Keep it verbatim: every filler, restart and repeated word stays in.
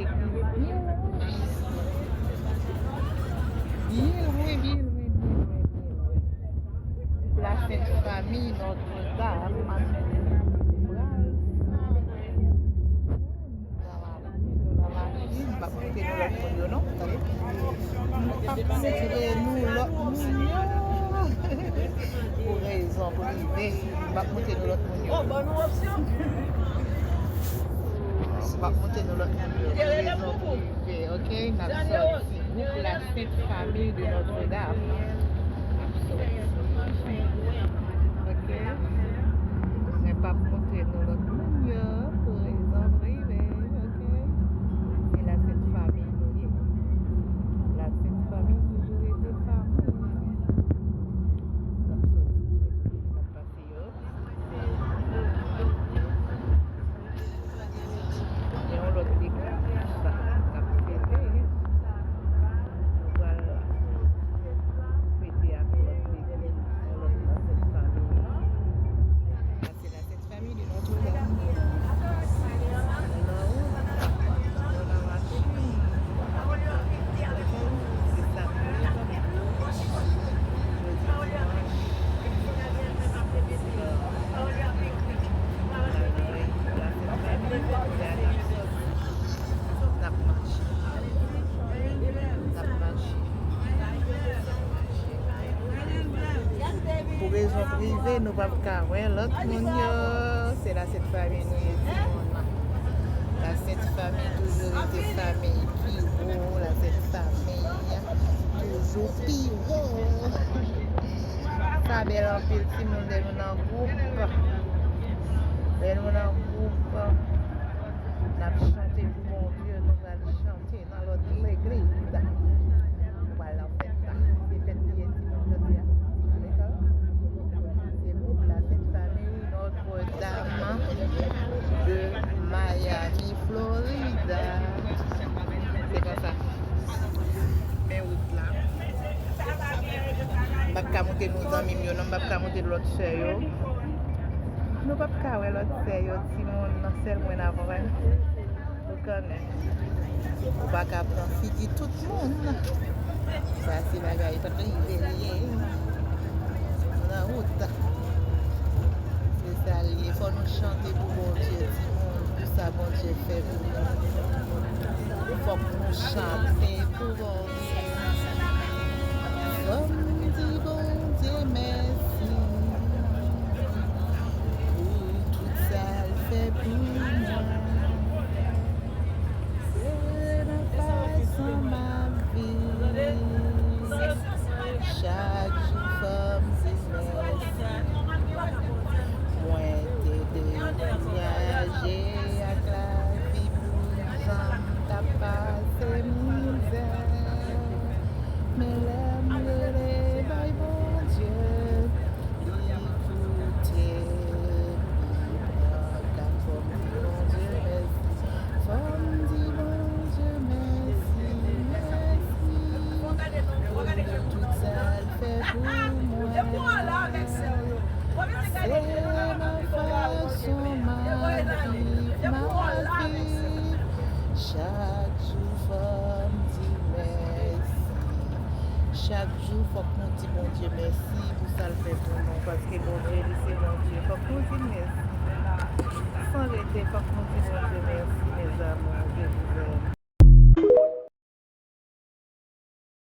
Byen lwen, byen lwen, byen lwen, byen lwen. Pou Lasent Fami Nòtredam. Pral sa. Nan machin, m p ap montre nou lòt moun yo non, tande. M p ap montre nou lòt moun yo. Pou rezon prive, m p ap montre nou lòt moun yo. M p ap montre nou lòt moun yo. Pou rezon prive, ok? N ap sòti. Gwoup Lasent Fami de Nòtredam. N ap sòti. Ok? Mwen p ap montre nou lòt moun yo pou rezon prive, ok? Se Lasent Fami nou ye. Lasent Fami toujou rete fami. N ap sòti, n ap pase yo. Gen yon lòt legliz k ap fete. Nou pral fete ak lòt legliz, yon lòt Lasent Fami. Sa se Lasent Fami de Nòtredam. Nou nan wout, nou nan machin. Se sa nou ye. Jodi dimanch. N ap mache. N ap mache. Pou rezon prive, nou p ap ka wè lòt moun yo. Se Lasent Fami nou ye, timoun. Lasent Fami toujou rete fami pi wo. Lasent Fami toujou pi wo. Sa bèl anpil, timoun, lè nou nan gwoup. Lè nou nan gwoup, n ap chante pou Bondye, nou pral chante nan lòt legliz. Nou pral nan fèt la. Se fèt li ye, timoun, jodi a. Alekòl. Se gwoup Lasent Fami Notre Dame de Miami, Florida. Se konsa. Men wout la. M p ap ka montre nou zanmi m yo non, m p ap ka montre lòt sè yo. Nou p ap ka wè lòt sè yo, timoun, nan sèl mwen n ap wè. Ou konnen. Ou pa ka pran figi tout moun. Sa se bagay prive li ye. Nou nan wout. Se sa li ye. Fò nou chante pou Bondye, timoun, pou sa Bondye fè pou nou. Fòk nou chante pou Bondye. Fò m di Bondye mèsi pou tout sa l fè pou mwen. Se nan fason m ap viv. Chak jou fò m di mèsi. Mwen te dekouraje ak lavi pou jan m t ap pase mizè. Men lè m rele bay Bondye, li koute m, li pran gad. Fò m di Bondye mèsi. Fò m di Bondye mèsi, mèsi pou tout sa l fè pou mwen. Se nan fason m ap viv, m ap viv. Chak jou fò m di mèsi. Chak jou fòk nou di Bondye mèsi pou sa l fè pou nou, paske Bondye, li se Bondye. Fòk nou di l mèsi. San rete, fòk nou di Bondye mèsi, mes amours, je vous aime.